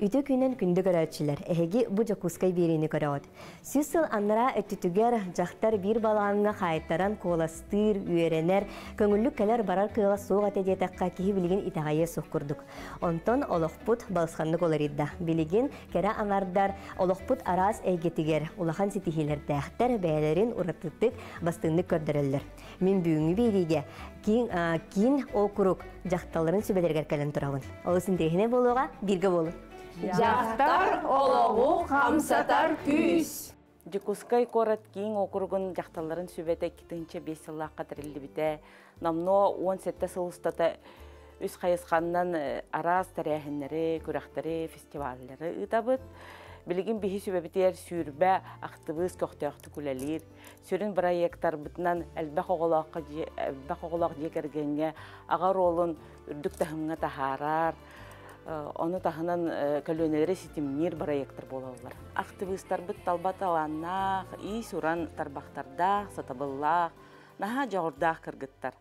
Үтүө күнүнэн күндү көрөөччүлэр, эһиги бу Дьокуускай биэриини көрөҕүт. 100 сыл анараа өттүтүгэр дьахтар биир балаҕаҥҥа хаайтаран куоластыыр, үөрэнэр, көҥүллүк кэлэр-барар кыаҕа суох этэ диэтэххэ киһи билигин итэҕэйиэ суох курдук. Онтон олохпут балысханнык уларыйда. Билигин кэрэ аҥардар олохпут араас эйгэтигэр улахан ситиһиилэрдээхтэр, бэйэлэрин уратытык, бастыҥнык көрдөрөллөр. Мин бүгүҥҥү биэриигэ киин, киин округ дьахталларын сүбэлэригэр кэлэн турабын. Олус интэриэһинэй буолуоҕа, бииргэ буолун. Дьахтар олоҕу хамсатар күүс. Дьокуускай куорат киин округун дьахталларын сүбэтэ 2005 сыллаахха тэриллибитэ. Номнуо 17 сыл устата үс хайысханнан араас тэрээһиннэри, күрэхтэри, фестиваллары ыытабыт. Билигин биһи сүбэбитигэр сүүрбэ актыбыыс көхтөөхтүк үлэлиир. Сүрүн бырайыактарбытынан элбэх оҕолооххо элбэх оҕолоох дьиэ кэргэҥҥэ аҕа оруолун үрдүк таһымҥа таһаарар, ону таһынан көлүөнэлэри ситимниир бырайыактар буолаллар. Актыбыыстарбыт талба талааннаах, иис-уран тарбахтардаах, сатабыллаах, наһаа дьоҕурдаах кыргыттар.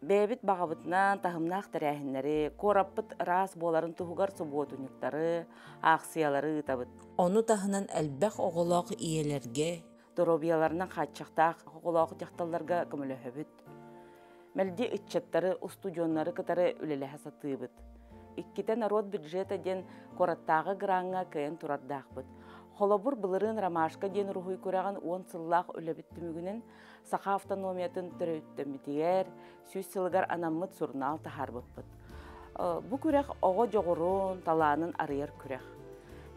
Бэйэбит баҕабытынан таһымнаах тэрээһиннэри, куораппыт ыраас буоларын туһугар субуотунньуктары, аахсыйалары ыытабыт. Ону таһынан элбэх оҕолоох ийэлэргэ доруобуйаларынан хааччахтаах оҕолоох дьахталларга көмөлөһөбүт. Мэлдьи ыччаттары, устудьуоннары кытары үлэлэһэ сатыыбыт. Иккитэ норуот бюджета диэн куораттааҕы граҥҥа кыайан турардаахпыт. Холобур, былырыын Ромашка диэн уруһуй күрэҕин 10 сыллаах үлэбит түмүгүнэн Саха автономиятын төрүттэммитигэр 100 сылыгар анаммыт сурунаал таһаарбыппыт. Бу күрэх оҕо дьоҕурун, талаанын арыйар күрэх.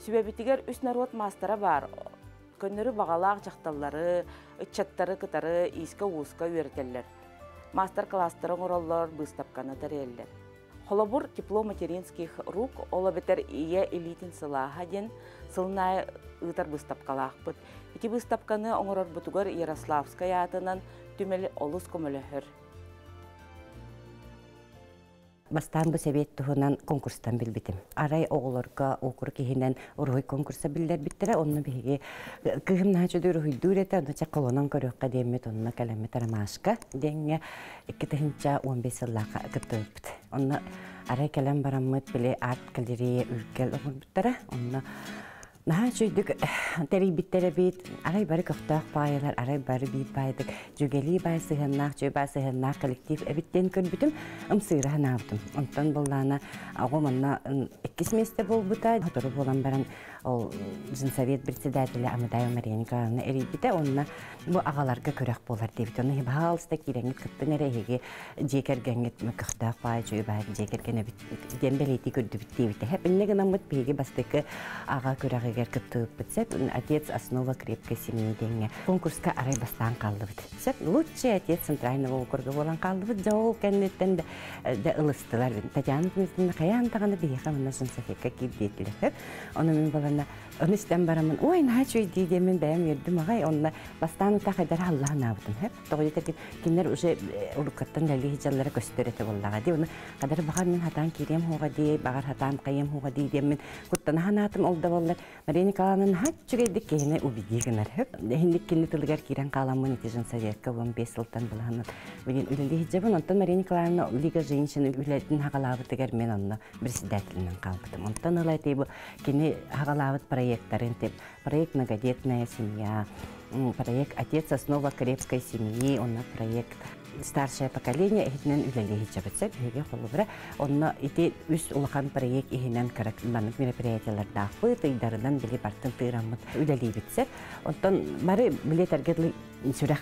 Сүбэбитигэр үс норуот маастара баар. Көннөрү баҕалаах дьахталлары, ыччаттары кытары иискэ-ууска үөрэтэллэр. Маастар-кылаастары оҥороллор, быыстапканы тэрийэллэр. Холобур, «Тепло материнских рук» ол эбэтэр «Ийэ илиитин сылааһа» диэн сылын аайы ыытар быыстапкалаахпыт. Ити быыстапканы оҥорорбутугар Ярославскай аатынан түмэл олус көмөлөһөр. Бастаан бу сэбиэт туһунан конкурстан билбитим. Арай оҕолорго округ иһинэн уруһуй конкурса биллэрбиттэрэ. Онно биһиги кыыһым наһаа үчүгэй уруһуйдуур этэ. Онно чэ холонон көрүөххэ диэммит онно кэлэммит Ромашка диэҥҥэ 2015 сыллаахха кыттыбыппыт. Онно арай кэлэн бараммыт били арт-галерея Үргэл оҥорбуттара. Онно наһаа үчүгдүк тэрийбиттэр эбит. Арай бары көхтөөх баайылар, арай бары биир баайдык дьүгэлии баай сыһыаннаах, чүй баай сыһыаннаах коллектив эбит диэн көрбүтүм, ымсыыра санаабытым. Онтон буллаана оҕом онно иккис миэстэ буолбута. Сотору буолан баран ол женсовет председателя Амадаева Мария Николаевна эрийбитэ. Онно бу аҕаларга күрэх буолар диэбит. Онно пожалуйста киирэҥҥит кыттын эрэ эһиги дьиэ кэргэҥҥит көхтөөх баай, чүй баай дьиэ кэргэн эбит диэн бэлиэтии көрдүбүт диэбитэ. Иннэ гынаммыт биһиги бастакы аҕа күрэҕигэр кыттыбыппыт сөп. Отец основа крепкой семьи диэҥҥэ конкурска арай бастаан хааллыбыт. Сөп. Лучший отец центрального округа буолан хааллыбыт. Дьэ ол кэнниттэн да, да ылыстылар. Татьяна Дмитриевна хайаан даҕаны биһиэхэ манна Женсофекка киирдиэтилэр. Сөп. Ону мин балана ону истэн бараммын, ой, наһаа үчүгэй дии диэммин бэйэм үөрдүм аҕай. Онно бастаан утаа хайдара халлаан аабытым. Сөп. Тоҕо диэтэргин кинилэр уже уруккаттан үлэлии сылдьаллара көстөр этэ буоллаҕа дии. Ону Хадары баҕар мин хатаан киириэм хуоҕа дии, баҕар хатаан хайыам хуоҕа дии диэммин куттана санаатым ол да буоллар Мария Николаевна наһаа үчүгэйдик киһини убедии гынар хөп. Иһинник кини тылыгар киирэн хааламмын ити женсоветка 15 сылтан былаһанан билин үлэлии сылдьабын. Онтон Мария Николаевна Лига женщин үлэтин хаҕалаабытыгар мен онно председателинэн хаалбытым. Онтон ыла ити бу кини хаҕалаабыт проекттарын тип проект многодетная семья, проект отец основа крепкой семьи, онно проект старшее поколение иһитинэн үлэлии сылдьабыт сөп биһиги холобура онно ити үс улахан проект иһинэн кыра маннык мероприятиялардаахпыт ыйдарынан били бартын тыыраммыт үлэлиибит сөп онтон бары билиэтэргэ дылы сүрэх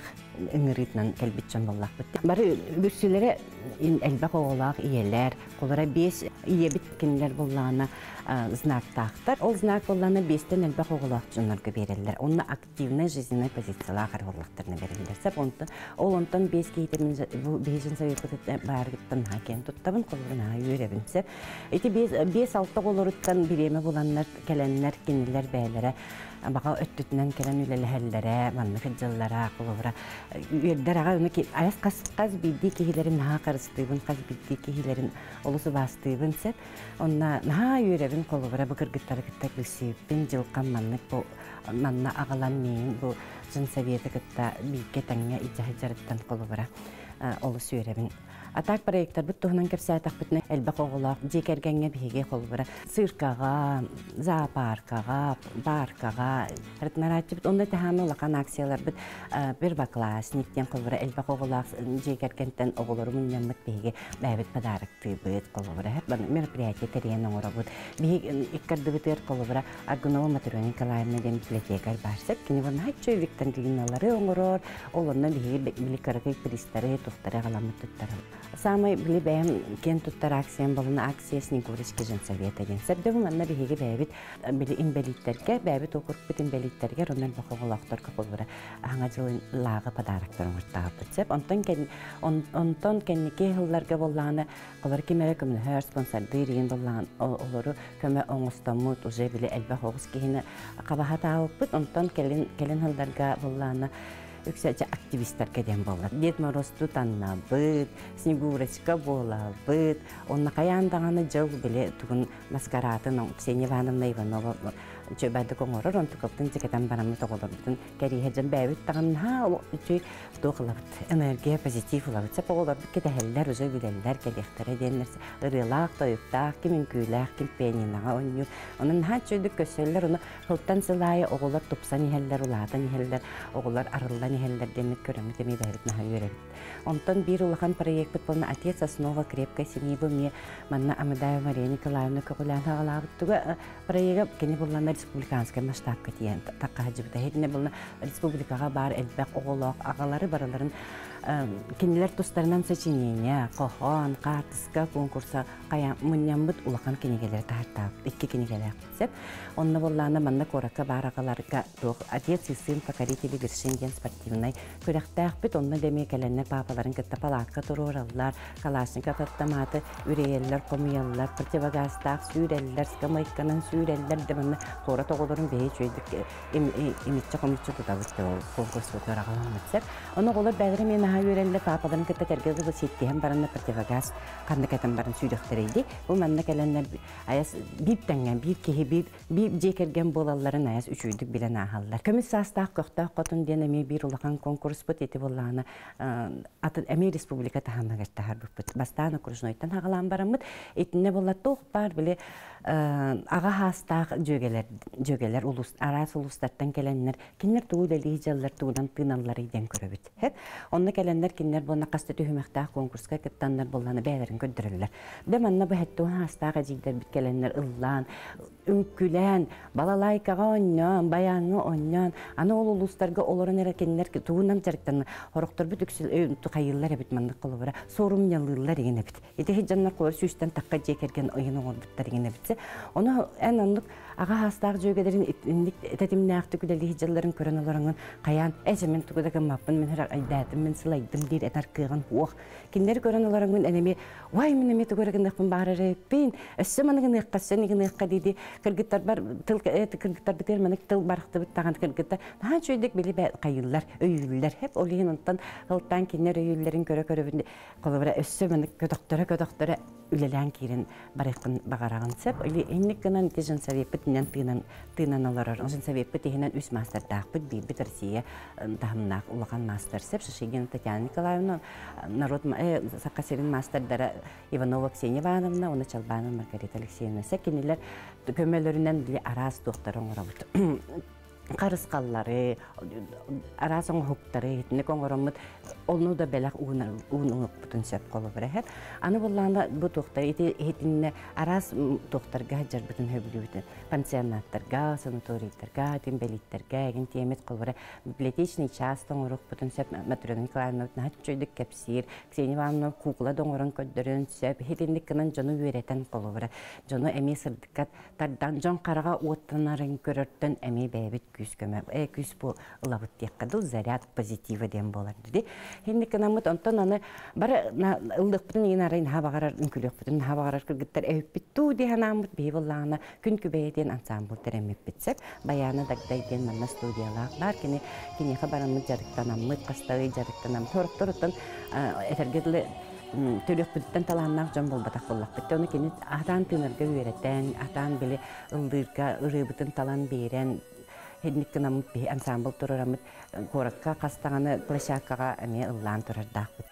ыҥырыытынан кэлбит дьон буоллахпыт бары үксүлэрэ элбэх оҕолоох ийэлэр холобура биэс ийэбит кинилэр буоллаҕына знактаахтар ол знак буоллаҕына биэстэн элбэх оҕолоох дьоннорго биэрэллэр онно активнай жизненной позициялаах эрэ буоллахтарына бэриллэр сөп онтон ол онтон биэс киһитэ мин бу биһиги советпытыттан баарыгыттан наһаа киэн туттабын холобура наһаа үөрэбин сөп ити биэс алта оҕолоруттан бириэмэ буланнар кэлэннэр кинилэр бэйэлэрэ баҕа өттүтүнэн кэлэн үлэлэһэллэрэ маннык сылдьаллара холобура үөрдэр аҕай ону айас хас хас биирдии киһилэрин наһаа харыстыыбын хас биирдии киһилэрин олус убаастыыбын сөп онно наһаа үөрэбин холобура бу кыргыттары кытта билсибиппин дьылҕам маннык бу манна аҕалан миигин бу женсоветы кытта бииргэ тэҥҥэ илдьэ сылдьарыттан холобура олус үөрэбин. А так проекттарбыт туһунан кэпсээтэхпитинэ, элбэх оҕолоох дьиэ кэргэҥҥэ биһиги холобура циркаҕа, зоопаркаҕа, паркаҕа ырытынарааччыбыт. Онно таһааны улахан акцияларбыт первоклассник диэн холобура элбэх оҕолоох дьиэ кэргэнтэн оҕолору мунньаммыт биһиги бэйэбит подароктыыбыт, холобура мероприятие тэрийэн оҥоробут. Биһиги иккардыбытыгар холобура Аргунова Матрена Николаевна диэн библиотекарь баар сөп. Кини наһаа викториналары оҥорор, ол онно биһиги били кыракый пристары, тухтары аҕаламмыт туттарабыт. Самай били бэйэм киэн туттар акциям болуна акция Снегурочки женсовета диэн. Сэрдэ бу манна биһиги бэйэбит били инбэлииттэргэ, бэйэбит окурпут инбэлииттэргэ, онон бохоҕолоохторго холбура аһаҥа дьылын лааҕы подароктар оҥортаабыт сөп. Онтон кэнники сылларга боллаҕына олор ким эрэ көмөлөһөр, спонсордыыр иин боллаҕын олору көмө оҥостоммут уже били элбэх оҕус киһини хабаха таабыппыт. Онтон кэлин кэлин сылларга боллаҕына үксэ активистарга диэн буолар. Дед Морозту таннабыт, Снегурочка буолабыт, онно хайаан даҕаны дьыл били тугун маскаратын Ксения Ивановна Иванова чөбөдүк оҥорор, онтукабытын дьикэтэн бараммыт оҕолорбутун кэрииһэ дьон бэйэбит даҕаны үчүй туох ылабыт, энергия, позитив ылабыт. Сеп оҕолорбут кэтэһэллэр, уже билэллэр, кэлиэхтэрэ диэннэр ырыалаах, тойуктаах, ким үҥкүүлээх, ким пианиноҕа оонньуур. Онон наһаа үчүгэйдик көрсөллөр, ону сылтан сыл аайы оҕолор тупсан иһэллэр, улаатан иһэллэр, оҕолор арыллан иһэллэр диэммит көрөммүт эмиэ бэйэбит наһаа үөрэбит. Онтон биир улахан проекпыт буолна «Отец основа крепкой семьи» бу эмиэ манна Амыдаева Мария Николаевна көҕүлээн аҕалаабыт туга проега кини буллана республиканскай масштабка тиийэн таққаһыдьыбыта. Хитинэ булна республикаҕа баар элбэх оҕолоох аҕалары барыларын кинилэр тустарынан сочинение, хоһоон, хаартыска конкурса хайа мунньаммыт улахан кинигэлэри таһартаабыт. Икки кинигэлээх сеп. Онно боллаана манна куоракка баар аҕаларга туох «Отец и сын покорители вершин» диэн спортивнай күрэхтээхпит. Онно демиэ кэлэннэр папаларын кытта палатка туруораллар, Калашников автоматы үрэйэллэр, хомуйаллар, противогазтаах сүүрэллэр, скамейканан сүүрэллэр да манна куорат оҕолорун бэйэ үчүгэйдик имиччэ-хомуччу тутабыт ол конкурс аҕаламмыт сеп. Ону оҕолор бэйэлэрэ эмиэ наһаа үөрэллэр, папаларын кытта тэргэ дылы сиэттиһэн баранна противогаз ханна кэтэн баран сүүрүөхтэрэй Бу манна кэлэннэр айас биир тэҥҥэ биир киһи биир биир дьиэ кэргэн буолалларын айас үчүгэйдик билэн ааһаллар. Көмүс саастаах көхтөөх хотун диэн эмиэ биир улахан конкурспут ити буоллаҕына атын эмиэ республика таһымыгар таһаарбыппыт. Бастаан окружнойтан хаҕалаан бараммыт. Итиннэ буолла туох баар били аҕа хаастаах дьүөгэлэр дьүөгэлэр улуус араас улуустартан кэлэннэр кинилэр тугу үлэлии дьаллар тугунан тыыналларый диэн көрөбүт. Онно кэлэннэр кинилэр буолна хас да түһүмэхтээх конкурска кыттаннар буоллана бэйэлэрин көрдөрөллөр. Дэ манна бу хэттуон хаастаах эдьиийдэрбит кэлэннэр ыллаан, үҥкүлээн, балалайкаҕа оонньоон, байааҥҥа оонньоон, аны ол улуустарга олорон эрэ кинилэр тугунан дьарыктанна хорохторбут үксүл хайыыллар эбит маннык холобура суорумньалыыллар игин эбит. Ити дьоннор холор сүүстэн тахха дьиэ кэргэн ыйын оҥорбуттар игин эбит. Ону эн оннук аҕа хаастаах дьүөгэлэрин инник тэтимнээхтик үлэлии дьылларын көрөн олороҥун хайаан эчэ мин тугу да гыммаппын мин айдаатым мин сылайдым диир этар кыаҕын уох кинилэри көрөн олороҥун эн эмиэ уай мин эмиэ тугу эрэ гыныахпын баҕарар эбиппин өссө маны гыныахха өссө ини гыныахха дии кыргыттарбар тыл кыргыттарбытыгар манык тыл барахтыбыт даҕаны кыргыттар наһаа үчүгэйдик били хайыыллар өйүүллэр хеп ол иһин онтон ылтаан кинилэр өйүүллэрин көрө көрөбүн холобура өссө манык көтөхтөрө көтөхтөрө үлэлээн киирэн барыахпын баҕараҕын сөп. Или инник гынан ити женсовеппит инэн тыынан тыынан олорор. Женсовеппит иһинэн үс маастардаахпыт, биирбит Россия таһымнаах улахан маастар сөп. Шишигина Татьяна Николаевна, народ Саха сирин маастардара Иванова Ксения Ивановна, уонна Чалбанова Маргарита Алексеевна. Сэ кинилэр көмөлөрүнэн били араас туохтары оҥоробут. Харысхаллары, араас оҥоһуктары итинник оҥороммут олну да бэлэх уунуохпутун сөп холобура эһэр. Аны буллаана бу туохтар ити иһитиннэ араас туохтарга дьарбытын хөбүлүүбүтүн пансионаттарга, санаторийдарга, тимбэлиттэргэ эгин тиэмит холобура библиотечный час оҥоруохпутун сөп. Матрена Николаевна наһаа үчүгэйдик кэпсиир. Ксения Ивановна куукула да оҥорон көрдөрөн сөп. Иһитинник гынан дьону үөрэтэн холобура дьону эмиэ сырдыкка тардан дьон хараҕа уоттанарын көрөртөн эмиэ бэйэбит күүс көмө күүс бу ылабыт диэххэ дыл заряд позитива диэн буолар диди. Хинник гынаммыт онтон аны бары ыллыахпытын иин арай наһаа баҕарар үҥкүлүөхпүтүн наһаа баҕарар кыргыттар эһиппит туу дии санааммыт биһи буоллаҕына күн күбэйэ диэн ансамбл тэрэммиппит сеп Баяна Дагдай диэн манна студиялаах баар кини киниэхэ бараммыт дьарыктанаммыт хастаый дьарыктанаммыт сорохторуттан этэргэ дылы төрүөхпүтүттэн талааннаах дьон буолбатах буоллахпыт. Ону кини атаан тыынарга үөрэтэн, атаан били ыллыырга ырыабытын талан биэрэн, хинник гынаммыт биһи ансамбл турураммыт куоракка хас даҕаны площадкаҕа эмиэ ыллаан турардаахпыт.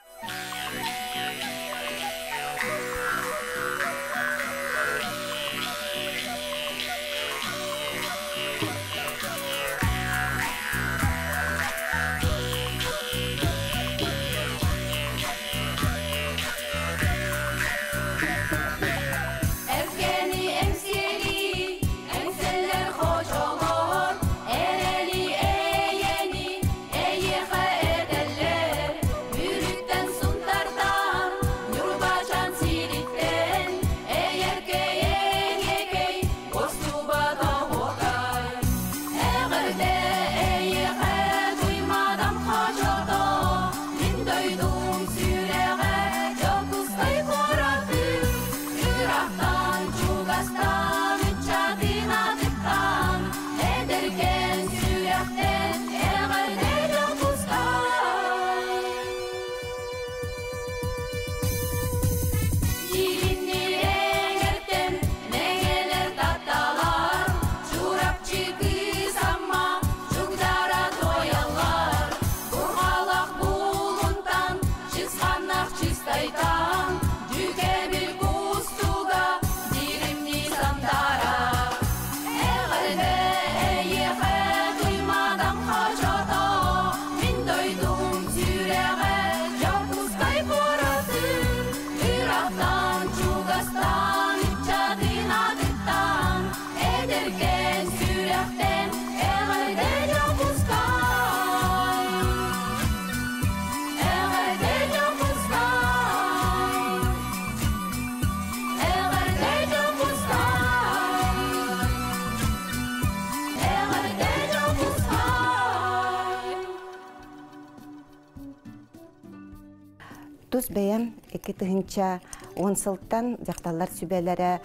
Тус бэйэм 2010 сылтан дьахталлар сүбэлэрэ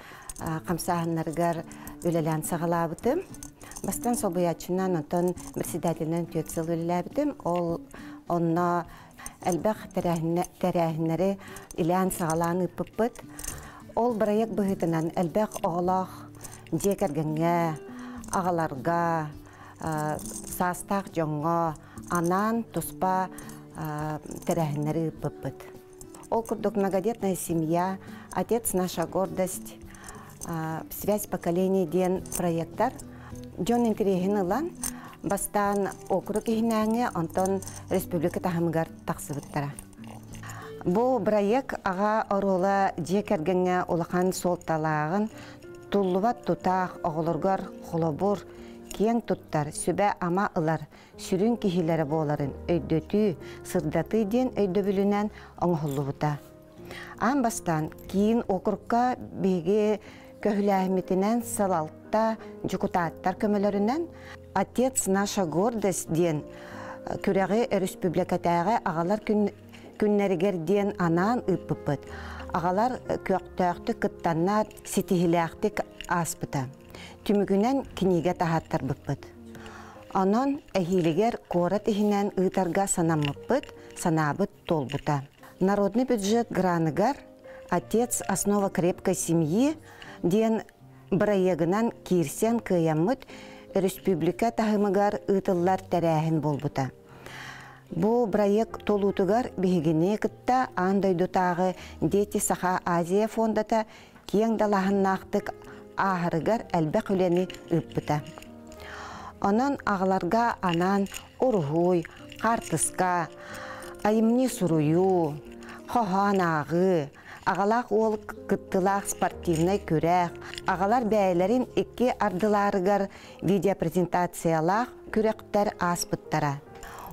хамсааһыннарыгар үлэлээн саҕалаабытым. Бастан солбуйааччынан, онтон председателинэн 4 сыл үлэлээбитим. Ол онно элбэх тэрээһиннэри илээн саҕалаан ыыппыппыт. Ол бырайыак быһыытынан элбэх оҕолоох дьиэ кэргэҥҥэ, аҕаларга, саастаах дьоҥҥо анаан туспа тэрээһиннэри ыыппыппыт. Ол курдук многодетная семья, отец наша гордость, связь поколений диэн проекттар дьон интэриэһин ылан, бастаан округ иһинээҥи, онтон республика таһымыгар тахсыбыттара. Бу бырайыак аҕа оруола дьиэ кэргэҥҥэ улахан суолталааҕын, туллубат тутаах оҕолоругар холобур, киэҥ туттар, сүбэ-ама ылар сүрүн киһилэрэ буоларын өйдөтүү, сырдатыы диэн өйдөбүлүнэн оҥоһуллубута. Аан бастаан киин округка биһиги көһүлээһиммитинэн салалта дьокутааттар көмөлөрүнэн «Отец наша гордость» диэн күрэҕи өрөспүүбүлүкэтээҕи аҕалар күннэригэр диэн анаан ыыппыппыт. Аҕалар көхтөөхтүк кыттаннар ситиһилээхтик ааспыта. Түмүгүнэн кинигэ таһааттарбыппыт. Онон эһиилигэр куорат иһинэн ыытарга санаммыппыт, санаабыт туолбута. Народный бюджет граныгар «Отец – основа крепкой семьи» диэн бырайыагынан киирсэн кыайаммыт республика таһымыгар ыытыллар тэрээһин буолбута. Бу бырайыак туолуутугар биһигини кытта аан дойдутааҕы Дети Саха Азия фондата киэҥ далааһыннаахтык ааһарыгар элбэх үлэни ыыппыта. Онон аҕаларга анаан уруһуй, хаартыска, айымньы суруйуу, хоһоон ааҕыы, аҕалаах уол кыттыылаах спортивнай күрэх, аҕалар бэйэлэрин икки ардыларыгар видеопрезентациялаах күрэхтэр ааспыттара.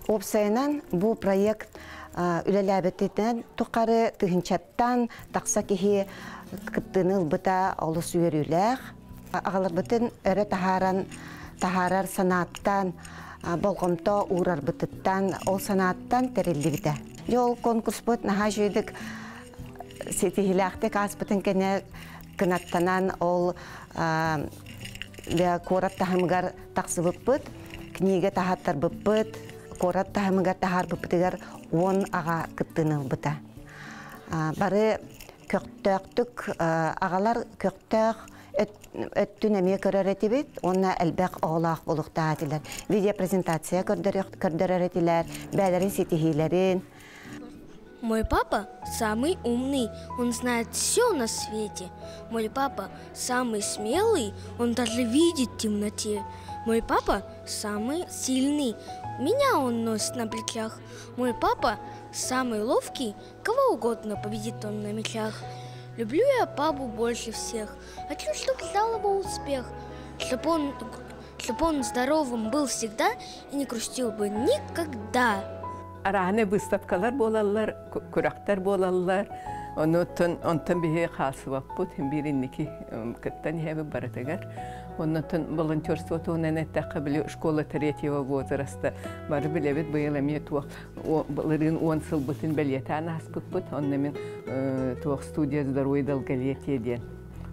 Уопсайынан бу проект үлэлээбитинэн тухары тыһыынчаттан тахса киһи кыттыыны ылбыта олус үөрүүлээх. Аҕаларбытын өрө таһааран таһаарар санааттан болҕомто уурарбытыттан ол санааттан тэриллибитэ. Дьэ ол конкурспут наһаа үчүгэйдик ситиһиилээхтик ааспытын кэннэ кынаттанан ол куорат таһымыгар тахсыбыппыт, книга таһааттарбыппыт, куорат таһымыгар таһаарбыппытыгар 10 аҕа кыттыыны ылбыта. Бары көхтөөхтүк аҕалар көхтөөх өттүн эмиэ көрөр этибит уонна элбэх оҕолоох буолуохтаах этилэр. Видеопрезентация көрдөрөр этилэр, бэйэлэрин ситиһиилэрин. Мой папа самый умный, он знает все на свете. Мой папа самый смелый, он даже видит в темноте. Мой папа самый сильный, меня он носит на плечах. Мой папа самый ловкий, кого угодно победит он на мечах. Люблю я папу больше всех. Хочу, чтобы ждал его успех, чтоб он здоровым был всегда и не грустил бы никогда. Арааны выставкалар буолаллар, күрэхтэр буолаллар. Онтон онтон биһи хаалсыбаппыт, бииринники кыттан иһэбит барытыгар. Оннотон волонтерство туһунан эттэххэ, били школа третьего возраста бары билэбит быйыл эмиэ туох былырыын 10 сылбытын бэлиэтээн ааспыппыт. Онно мин туох студия здоровья долголетия диэн.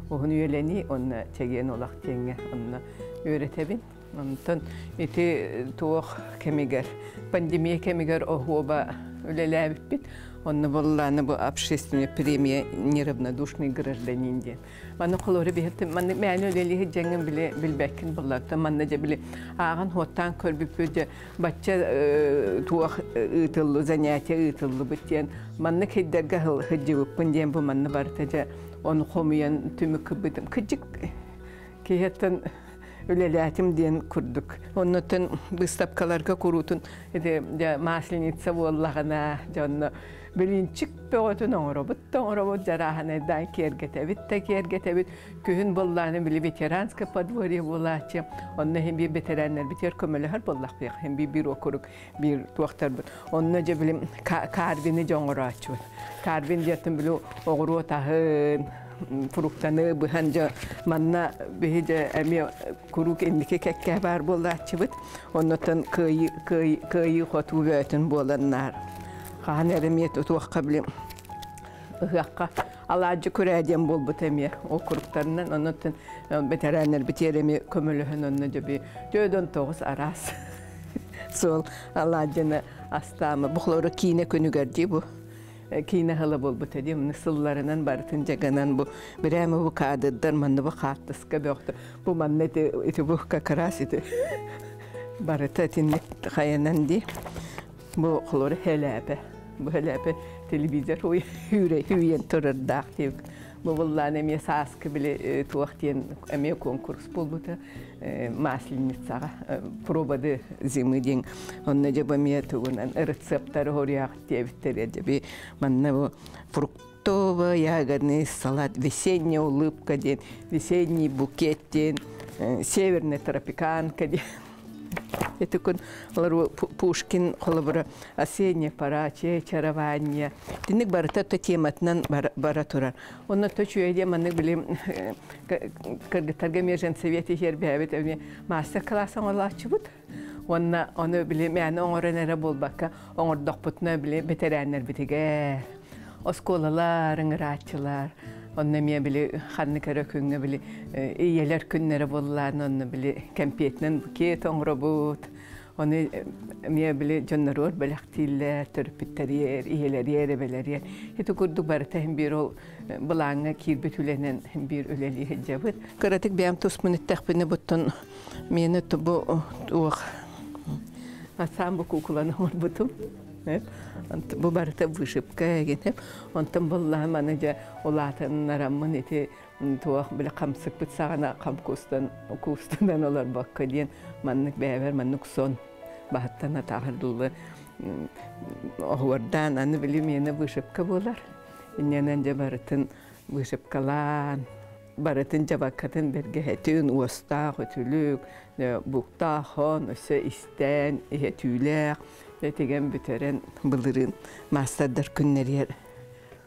Уһун үйэлэнии, онно чэгиэн олох диэҥҥэ онно үөрэтэбин. Онтон ити туох кэмигэр, пандемия кэмигэр оһуоба үлэлээбиппит. Онно буоллааны бу общественная премия неравнодушный гражданин диэн. Манна холоро биһиттим, манна мээнэ үлэлиһи дьэҥин биле билбэккин булларта. Манна дьэ били ааҕан хуоттаан көрбүппүт дьэ бачча туох ыытыллы занятие ыытыллыбыт диэн манна кэйдэргэ хыдьыбыппын диэн бу манна барыта дьэ ону хомуйан түмүк кыбытым. Кыдьык киһиттэн үлэлээтим диэн курдук. Оннотон выставкаларга куруутун ити масленица буоллаҕына дьонно билинчик бөҕөтүн оҥоробут да оҥоробут дьарааһынайдаан киэргэтэбит да киэргэтэбит. Күһүн буоллааны били ветеранское подворье буолааччы. Онно иһин биир ветераннарбытыгар көмөлөһөр буоллахпыах. Иһин биир биир округ биир туохтарбыт. Онно дьэ билим карвины дьэ оҥорооччубут. Карвин диэттэн били оҕуруот аһын, фруктаны быһан дьэ манна биһи дьэ эмиэ куруук инники кэккэ баар буолааччыбыт. Оннотон кыайыы хотуу бөөтүн буоланнаар. Хаһан эрэ эмиэ туохха билим Ыһыахха алаадьы күрээ диэн буолбут эмиэ округтарынан, оннуттан бэтэрээннэр битиэр эмиэ көмөлөһөн онно дьэби 49 араас суол алаадьыны астаама. Бухлору киинэ күнүгэр дии бу киинэ хыла буолбута дии маны сылларынан барытын дьаганан бу бирээмэ бу каадырдар манна бу хааттыска бөхтө бу манна ити ити бу как раз ити барыта итинник хайанан дии бу холору хэлээпэ бу хэлээпэ телевизор хүүрэ хүүйэн турардаах диэбит бу буллаан эмиэ сааскы били туох диэн эмиэ конкурс буолбута масленицаҕа проводы зимы диэн онно дьэ бу эмиэ тугунан рецепттары хоруйаах диэбиттэр дьэби манна бу фруктово-ягодный салат весенняя улыбка диэн весенний букет диэн северная тропиканка диэн ити күн олор Пушкин холобура осенняя пора очарование тинник барыта то тематынан бара турар онно то чуйде маннык билим кыргыттарга эмиэ женсовет иһэр бэбит эми мастер класс оҥолооччубут уонна ону били мээнэ оҥорон эрэ буолбакка оҥордохпутуна били бэтэрээннэрбитигэр оскуолалар ыҥырааччылар онно эмиэ били ханнык эрэ күҥҥэ били ийэлэр күннэрэ буоллаан онно били кэмпиэтинэн букет оҥоробут оны эмиэ били дьонноруор бэлэхтииллэр төрөппүттэриэр ийэлэриэр эбэлэриэр ити курдук барыта иһин биир ол былааҥҥа киирбит үлэнэн биир үлэлии сылдьабыт кыратык бэйэм туспун эттэхпинэ буттун миэнэ бу туох асаан бу куукуланы оҥорбутум бу барыта вышивка эгин онтон буллаһым аны дьэ улаатыннараммын ити туох били хамсыкпыт саҕана хам куустан куустанан олорбокко диэн маннык бэйэбэр маннык сон баһыттан атаҕар дылы оһуордаан аны били миэнэ вышивка буолар иннэнэн дьэ барытын вышивкалаан барытын дьабаккатын бэргэһэтин уостаах үтүлүк буктаах хон өссө истээн иһэтүүлээх тигэн бүтэрэн былырыын маастардар күннэригэр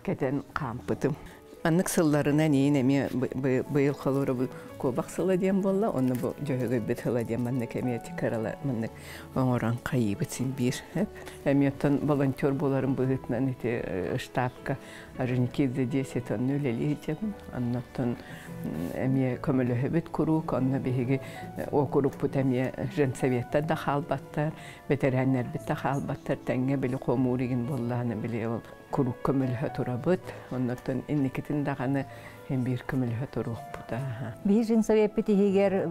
кэтэн хаампытым. Маннык сылларынан иин эмиэ быйыл холоро бу куобах сыла диэн буолла, онно бу дьөһөгөйбүт сыла диэн маннык эмиэ тикарала маннык оҥорон хайыыбыт син биир. Эмиэ оттон волонтер буоларым быһыытынан ити штабка Орджоникидзе 10 онно үлэлии сылдьабын. Оннуттан эмиэ көмөлөһөбүт куруук, онно биһиги округпут эмиэ женсоветтар да хаалбаттар, бэтэрээннэрбит да хаалбаттар, тэҥҥэ били хомуур игин буоллаҕына били ол куруук көмөлөһө турабыт. Оннуттан инникитин даҕаны һин биир көмөлөһө туруохпут. Биһи женсовеппит иһигэр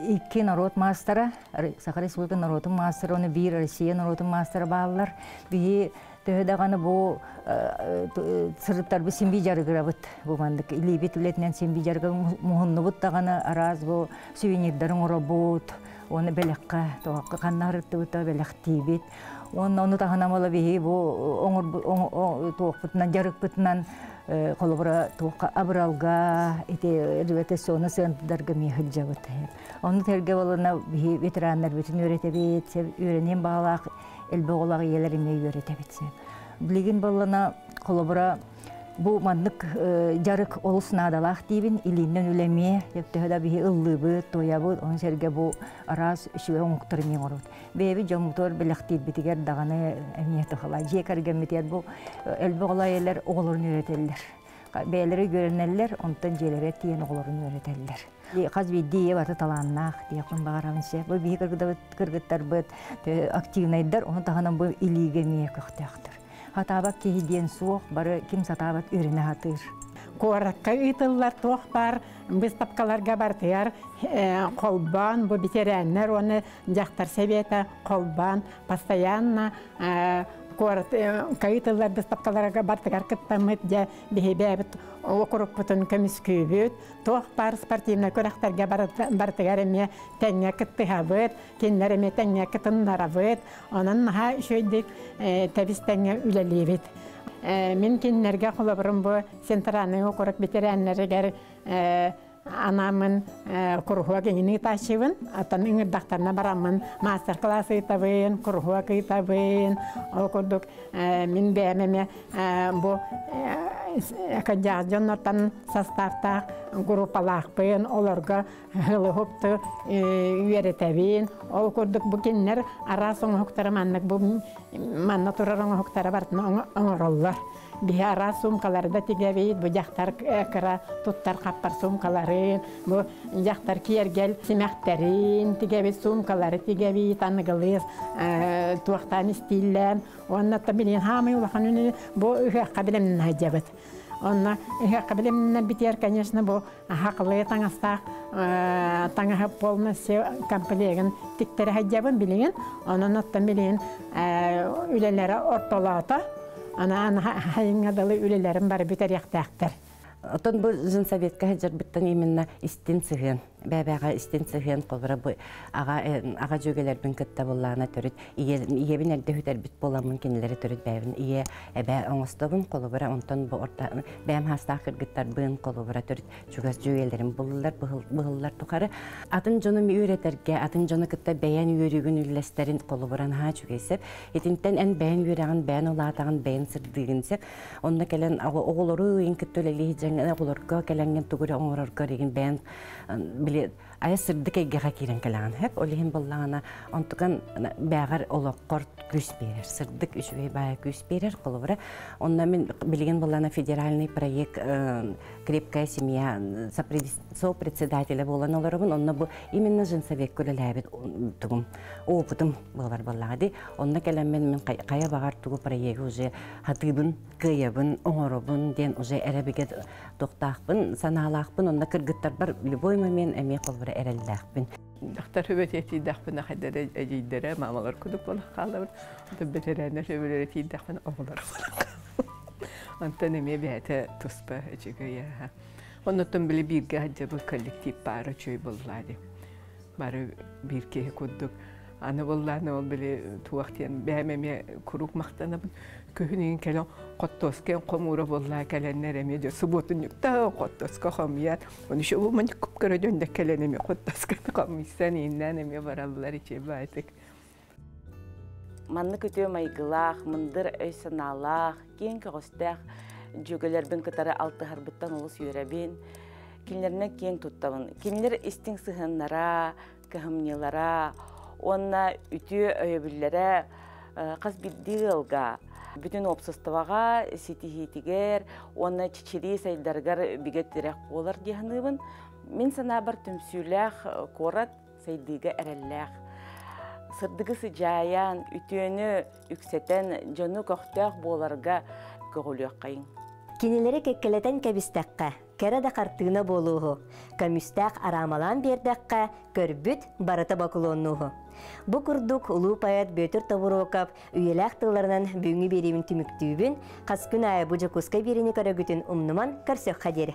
икки норуот маастара, Саха Республикатын норуотун маастара, оны биир Россия норуотун маастара бааллар. Биһи төһө даҕаны бу сырыттарбыт син дьарыгырабыт. Бу маннык илиибит үлэтинэн син дьарыгы муһуннубут даҕаны араас бу сувенирдарын оҥоробут, оны бэлэххэ тоҕокко ханна бэлэхтиибит. Уонна ону таһынан буола биһи бу туохпутунан дьарыкпытынан холобура туохха абыралга ити революционно сыантыдарга миэ сылдьабыт. Ону тэргэ болуна биһи ветераннар бүтүн үөрэтэбит, үөрэниэн баалаах элбэх оҕолоох ийэлэр эмиэ үөрэтэбит. Билигин боллана холобура бу маннык дьарык олус наадалаах диибин илииннэн үлэмиэ төһө да биһи ыллыыбыт, туойабыт, ону сэргэ бу араас үчүгэй оҥоһуктары эмиэ оҥоробут. Бэйэбит дьоммутугар бэлэхтиирбитигэр даҕаны эмиэ тухала дьиэ кэргэммитигэр бу элбэх оҕолор ийэлэр оҕолорун үөрэтэллэр. Бэйэлэрэ үөрэнэллэр, онтон дьиэлэрэ тиийэн оҕолорун үөрэтэллэр. Хас биирдии ийэ барыта талааннаах диэхпин баҕарабын сэ. Бу биһи кыргыттарбыт активнайдар, ону таһынан бу илиигэ эмиэ көхтөөхтөр. Сатаабат киһи диэн суох, бары ким сатаабат үөрэнэ сатыыр. Куоракка ыытыллар туох баар выставкаларга барытыгар холбоон бу ветераннар уонна дьахтар сэбиэтэ холбоон постоянно куорат ыытыллар выставкаларга барытыгар кыттаммыт дьэ биһи бэйэбит округпутун көмүскүүбүт туох баар спортивнай күрэхтэргэ барытыгар эмиэ тэҥҥэ кыттыһабыт кинилэр эмиэ тэҥҥэ кытыннарабыт онон наһаа үчүгэйдик тэбис тэҥҥэ үлэлиибит мин кинилэргэ холобурум бу центральный округ ветераннарыгар анааммын куруһуок иҥин ыытааччыбын оттон ыҥырдахтарына бараммын мастер-класс ыытабын куруһуок ыытабын ол курдук мин бэйэм эмиэ бу кырдьаҕас дьоннортон составтаах группалаахпын, олорго хылыһупту үөрэтэбин. Ол курдук бу кинилэр араас оҥоһуктара маннык бу манна турар оҥоһуктара барытын оҥороллор. Биһи араас суумкалары да тигэбит, бу дьахтар кыра туттар хаппар суумкаларын, бу дьахтар киэргэл симэхтэрин тигэбит, суумкалары тигэбит, аныгылыы туохтаан истииллээн. Уонна билигин хаамай улахан үнү бу ыһыахха билэмнин сылдьабыт. Онно ыһыахха билэмниннэр битиэр, конечно, бу хақылыы таҥастаах таҥаһы полностью комплегын тиктэрэ сылдьабын билигин. Онон оттон билигин үлэлэрэ ортолоото. Ана хайыңҥа дылы үлэлэрин бары бүтэриэхтээхтэр. Отон бу женсоветка сылдьарбыттан именно истин сыһыан, бэбэҕэ истин сыһыан холбура бу аҕа аҕа дьүөгэлэрбин кытта буллаана төрүт ийэбин эрдэ хүтэрбит буоламмын кинилэри төрүт бэйэбин ийэ эбээ оҥостобун холобура онтон бу орта бэйэм хаастаах кыргыттарбын холобура төрүт чугас дьүөгэлэрим буллар быһыллар тухары атын дьону үөрэтэргэ атын дьону кытта бэйэн үөрүүгүн үллэстэрин холобура наһаа үчүгэй сеп итинтэн эн бэйэн үөрэҕин бэйэн улаатаҕын бэйэн сырдыыгын сеп онно кэлэн оҕолору ыйын кытта үлэлии дьаҥ оҕолорго кэлэҥҥин тугу эрэ оҥорорго ригин бэйэн били айа сырдык эйгэҕэ киирэн кэлэҕин хөп ол иһин буоллаҕына онтукан бээҕэр олоххор күүс биэрэр сырдык үчүгэй баайа күүс биэрэр холобура онно мин билигин буоллаҕына федеральный проект крепкая семья сопредседателя буолан олоробун онно бу именно женсовекка үлэлээбит тугум опытым буолар буоллаҕа ди онно кэлэммин мин хайа баҕар тугу проегы уже хатыыбын кыайабын оҥоробун диэн уже эрэбигэ туохтаахпын санаалаахпын онно кыргыттарбар любой момент эмиэ холбура эрэллээхпин Дьахтар сүбэтэ тиийдэхпинэ хайдара эдьиийдэрэ маамалар курдук буолан хаалабын. Онтон бэтэрээннэр сүбэлэрэ тиийдэхпинэ оҕолор буолан Онтон эмиэ бэйэтэ туспа үчүгэй аһа. Оннуттан били бииргэ сылдьабыт коллектив баара үчүгэй буоллаа дии. Бары биир киһи курдук. Аны буоллааны ол били туох диэн бэйэм эмиэ куруук махтанабын. Күһүн иһин кэлэн хоттуоска хомуура буоллаа кэлэннэр эмиэ дьэ субуотунньуктаах хоттуоска хомуйар. Оны еще бу маньык көрө дьон кэлэн эмиэ хоттуоска хомуйсан ииннээн эмиэ бараллар ичи баайтык. Маннык үтүө майгылаах, мындыр өй-санаалаах, киэҥ көҕүстээх дьүөгэлэрбин кытары алтыһарбыттан олус үөрэбин. Кинилэринэн киэҥ туттабын. Кинилэр истиҥ сыһыаннара, кыһамньылара уонна үтүө өйөбүллэрэ хас биирдии ыалга бүтүн уопсастыбаҕа ситиһиитигэр уонна чэчирии сайдарыгар бигэ тирэх буолар дии саныыбын. Мин санаабар түмсүүлээх куорат сайдыыга эрэллээх. Сырдыгы сыдьаайан, үтүөнү үксэтэн, дьону көхтөөх буоларга көҕүлүөххэйиҥ. Кинилэри кэккэлэтэн кэбистэххэ, кэрэ да хартыына буолууһу. Көмүстээх араамалаан биэрдэххэ, көрбүт барыта бокулуоннууһу. Бу курдук улуу поэт Бүөтүр Тобуруокап үйэлээх тылларынан бүгүҥҥү биэриибин түмүктүүбүн. Хас күн аайы бу Дьокуускай биэриини көрөгүтүн умнуман көрсүөххэ диэри.